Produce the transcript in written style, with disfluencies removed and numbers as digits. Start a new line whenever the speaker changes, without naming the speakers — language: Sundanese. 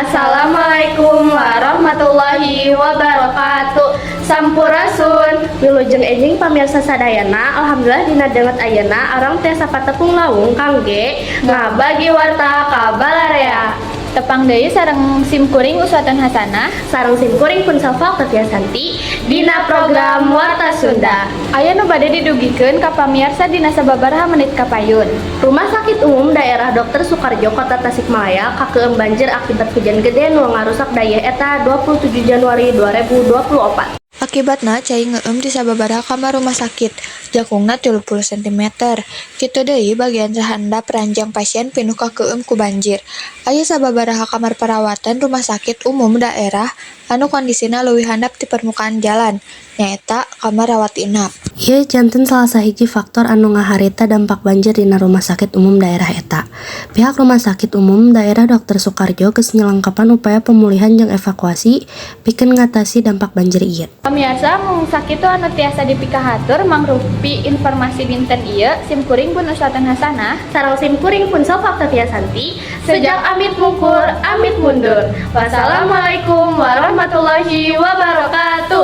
Assalamualaikum warahmatullahi wabarakatuh. Sampurasun. Wilujeng enjing, pamirsa sadayana. Alhamdulillah, dina danget ayeuna urang tiasa patepung lawung kangge ngabagi warta ka balarea.
Tepang deui sareng simkuring Uswatun Hasanah.
Sareng simkuring pun Sofa Santi dina program Warta Sunda.
Aya nu bade didugikeun ka pamiarsa dina sababaraha menit kapayun.
Rumah Sakit Umum Daerah Dr. Soekarjo, Kota Tasikmalaya, kakeueum banjir akibat hujan gede nu ngarusak dayeuh eta 27 Januari 2024.
Akibatna, cai ngeueum di sababaraha kamar rumah sakit, jangkungna 30 cm. Kitu deui, bagian handap ranjang pasien pinuh kakeueum ku banjir. Aya sababaraha kamar perawatan rumah sakit umum daerah anu kondisina leuwih handap ti permukaan jalan, nyaeta kamar rawat inap.
Ieu janten salah sahiji faktor anu ngaharita dampak banjir dina rumah sakit umum daerah eta. Pihak Rumah Sakit Umum Daerah Dr. Soekarjo geus nyelengkepan upaya pemulihan jeung evakuasi pikeun ngatasi dampak banjir ieu.
Pamiarsa, mung sakitu anu tiasa dipikahatur mangrupi informasi dinten ieu. Simkuring pun Uswatun Hasanah.
Sareng simkuring pun Sofa Santi. Sejak amit mungkur, amit mundur. Wassalamualaikum warahmatullahi wabarakatuh.